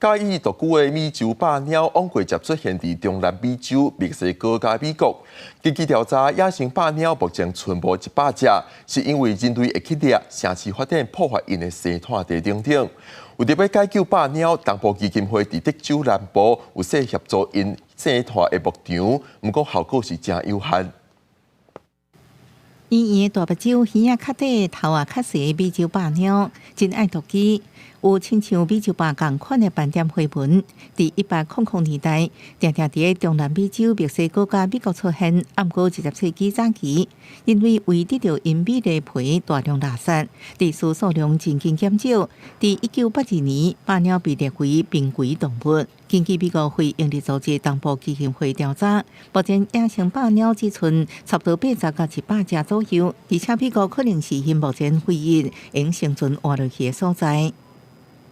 嘉義獨居的美洲百貓往過節出現佇中南美洲、墨西哥佮美國。根據調查，野生百貓目前賰無100隻，是因為人類會去獵、城市發展破壞𪜶的生態地等等。為著欲解救百貓，東部基金會佇德州南部有設協助𪜶生湠的牧場，毋過效果是誠有限。圓圓的大目睭，耳仔較短，頭也較細，美洲百貓真愛獨居，有親像美洲豹仝款的斑點花紋。佇1800年代，定定佇中南美洲、墨西哥佮美國出現，毋過20世紀早期，人類為得著𪜶美麗皮大量獵殺，致使數量真緊減少。佇1982年，百貓被列為瀕危動物。根據美國非營利組織東部基金會調查，目前野生百貓只賰差不多80到100隻左右，而且美國可能是𪜶目前唯一會生存活落去的所在。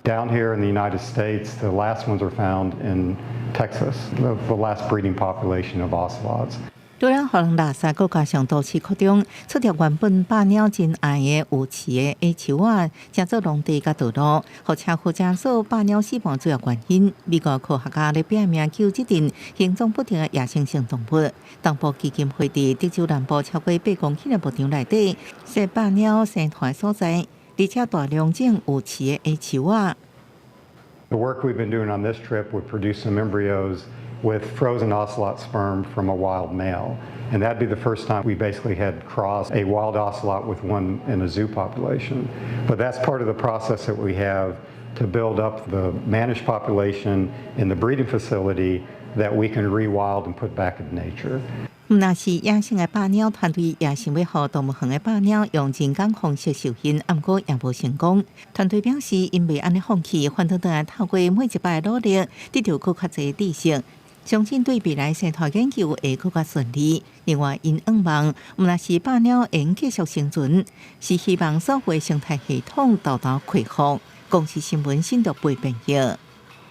Down here in the United States, the last ones are found in Texas, the last breeding population of ocelots. 除了予人獵殺，閣加上都市擴張，出掉原本百貓真愛的有刺的矮樹仔，成做農地佮道路，予車禍成做百貓死亡主要原因。美國科學家咧拼命救這陣行蹤不定的野生性動物。東部基金會佇德州南部超過8公頃的牧場內底，設百貓生湠所在，而且大量種有刺的矮樹仔。 The work we've been doing on this trip would produce some embryos with frozen ocelot sperm from a wild male. And that'd be the first time we basically had crossed a wild ocelot with one in a zoo population. But that's part of the process that we have to build up the managed population in the breeding facility that we can rewild and put back in nature. 毋但是野生的百貓，團隊也想欲予動物園的百貓用人工方式受孕，毋過也無成功。團隊表示，𪜶袂按呢放棄，反轉轉來透過每一擺努力，得著閣較濟知識，相信對未來生態研究會閣較順利。另外，𪜶向望，毋但是百貓會繼續生存，是希望所有生態系統沓沓恢復。公視新聞新竹編譯。